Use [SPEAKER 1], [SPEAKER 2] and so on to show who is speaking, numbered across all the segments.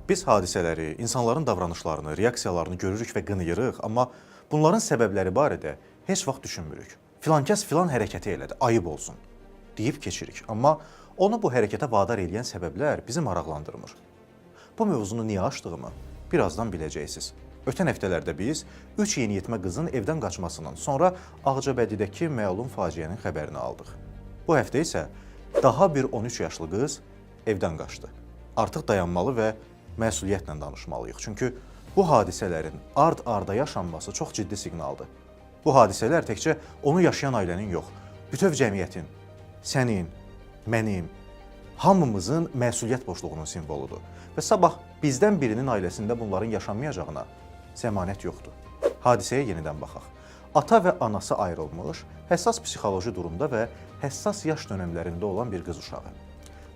[SPEAKER 1] Biz hadisələri, insanların davranışlarını, reaksiyalarını görürük və qınayırıq, amma bunların səbəbləri barədə heç vaxt düşünmürük. Filankəs filan hərəkəti elədi, ayıb olsun deyib keçirik. Amma onu bu hərəkətə vadar eləyən səbəblər bizi maraqlandırmır. Bu mövzunu niyə açdığımı birazdan biləcəksiniz. Ötən həftələrdə biz 3 yeniyetmə qızın evdən qaçmasının, sonra Ağcabədidəki məlum faciənin xəbərini aldıq. Bu həftə isə daha bir 13 yaşlı qız evdən qaçdı. Artıq dayanmalı və məsuliyyətlə danışmalıyıq. Çünki bu hadisələrin ard-arda yaşanması çox ciddi siqnaldır. Bu hadisələr təkcə onu yaşayan ailənin yox, bütöv cəmiyyətin, sənin, mənim, hamımızın məsuliyyət boşluğunun simvoludur. Və sabah bizdən birinin ailəsində bunların yaşanmayacağına zəmanət yoxdur. Hadisəyə yenidən baxaq. Ata və anası ayrılmış, həssas psixoloji durumda və həssas yaş dönəmlərində olan bir qız uşağı.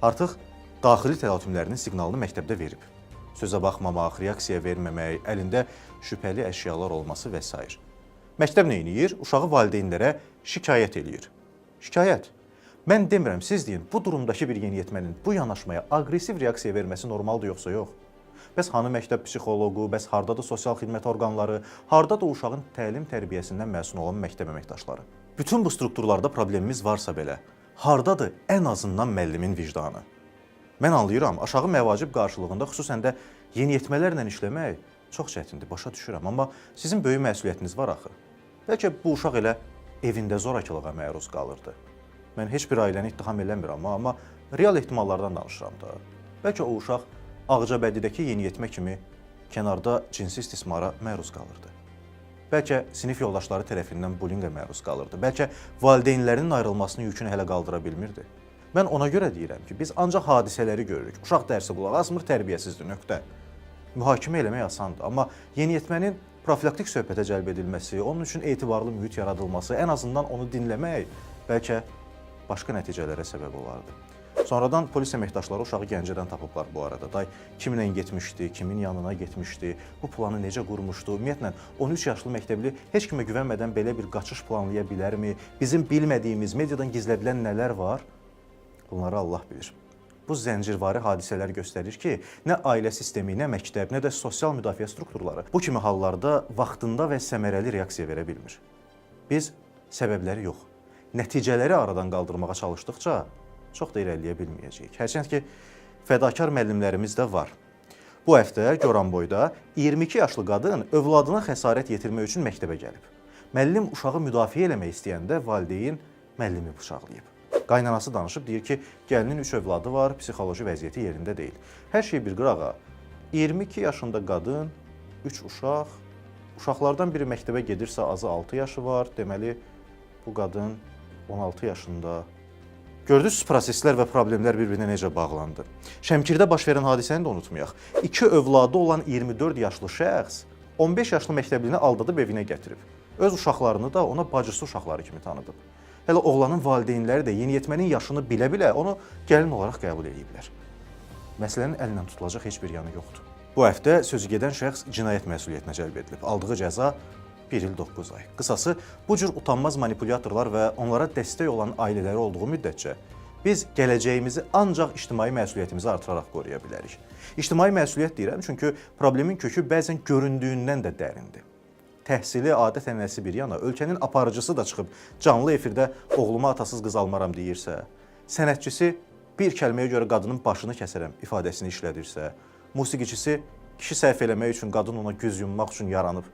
[SPEAKER 1] Artıq daxili təlatümlərinin siqnalını məktəbdə verib. Sözə baxmamaq, reaksiya verməmək, əlində şübhəli əşyalar olması və sair. Məktəb nə edir? Uşağı valideynlərə şikayət eləyir. Şikayət. Mən demirəm, siz deyin, bu durumdakı bir yeniyetmənin bu yanaşmaya aqressiv reaksiya verməsi normaldır yoxsa yox? Bəs hanı məktəb psixoloqu, bəs hardadır sosial xidmət orqanları, hardadır uşağın təlim tərbiyəsindən məsul olan məktəb əməkdaşları? Bütün bu strukturlarda problemimiz varsa belə, hardadır ən azından müəllimin vicdanı? Mən anlayıram, aşağı məvacib qarşılığında xüsusən də yeniyetmələrlə işləmək çox çətindir, başa düşürəm, amma sizin böyük məsuliyyətiniz var axı. Bəlkə bu uşaq elə evində zorakılığa məruz qalırdı. Mən heç bir ailəni ittiham eləmirəm, amma real ehtimallardan danışıram da. Bəlkə o uşaq Ağcabədidəki yeniyetmə kimi kənarda cinsi istismara məruz qalırdı. Bəlkə sinif yoldaşları tərəfindən bullinqə məruz qalırdı. Bəlkə valideynlərinin ayrılmasının yükünü hələ qaldıra bilmirdi. Mən ona görə deyirəm ki, biz ancaq hadisələri görürük. Uşaq dərsə qulaq asmır, tərbiyəsizdir, nöqtə. Mühakimə eləmək asandır, amma yeniyetmənin profilaktik söhbətə cəlb edilməsi, onun üçün etibarlı mühit yaradılması, ən azından onu dinləmək bəlkə başqa nəticələrə səbəb olardı. Sonradan polis əməkdaşları uşağı Gəncədən tapıblar bu arada. Day kimlə getmişdi, kimin yanına getmişdi, bu planı necə qurmuşdu? Ümumiyyətlə 13 yaşlı məktəbli heç kimə güvənmədən belə bir qaçış planlaya bilərmi? Bizim bilmədiyimiz, mediadan gizlədilən nələr var? Bunları Allah bilir. Bu zəncirvari hadisələr göstərir ki, nə ailə sistemi, nə məktəb, nə də sosial müdafiə strukturları bu kimi hallarda vaxtında və səmərəli reaksiya verə bilmir. Biz səbəbləri yox, nəticələri aradan qaldırmağa çalışdıqca çox da irəliləyə bilməyəcəyik. Hərçənd ki, fədakar müəllimlərimiz də var. Bu həftə Goranboyda 22 yaşlı qadın övladına xəsarət yetirmək üçün məktəbə gəlib. Müəllim uşağı müdafiə eləmək istəyəndə valideyn müəllimi bıçaqlayıb. Qaynanası danışıb deyir ki, gəlinin 3 övladı var, psixoloji vəziyyəti yerində deyil. Hər şey bir qırağa. 22 yaşında qadın, 3 uşaq. Uşaqlardan biri məktəbə gedirsə azı 6 yaşı var. Deməli bu qadın 16 yaşında. Gördünüz proseslər və problemlər bir-birinə necə bağlandı. Şəmkirdə baş verən hadisəni də unutmayaq. İki övladı olan 24 yaşlı şəxs 15 yaşlı məktəblini aldadıb evinə gətirib. Öz uşaqlarını da ona bacısı uşaqları kimi tanıdıb. Hələ oğlanın valideynləri də yeniyetmənin yaşını bilə-bilə onu gəlin olaraq qəbul eləyiblər. Məsələnin əllə tutulacaq heç bir yanı yoxdur. Bu həftə sözü gedən şəxs cinayət məsuliyyətinə cəlb edilib. Aldığı cəza 1 il 9 ay. Qısası, bu cür utanmaz manipulyatorlar və onlara dəstək olan ailələri olduğu müddətcə biz gələcəyimizi ancaq ictimai məsuliyyətimizi artıraraq qoruya bilərik. İctimai məsuliyyət deyirəm, çünki problemin kökü bəzən göründüyündən də dərindir. Təhsili, adət-ənənəsi bir yana, ölkənin aparıcısı da çıxıb canlı efirdə oğluma atasız qız almaram deyirsə, sənətçisi bir kəlməyə görə qadının başını kəsərəm ifadəsini işlədirsə, musiqiçisi kişi səhv eləmək üçün qadın ona göz yummaq üçün yaranıb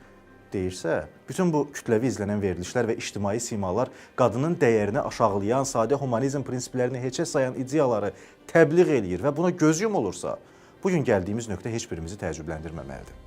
[SPEAKER 1] deyirsə, bütün bu kütləvi izlənən verilişlər və ictimai simalar qadının dəyərini aşağılayan, sadə humanizm prinsiplərini heçə sayan ideyaları təbliğ eləyir və buna göz yumulursa, bu gün gəldiyimiz nöqtə heç birimizi təəccübləndirməməlidir.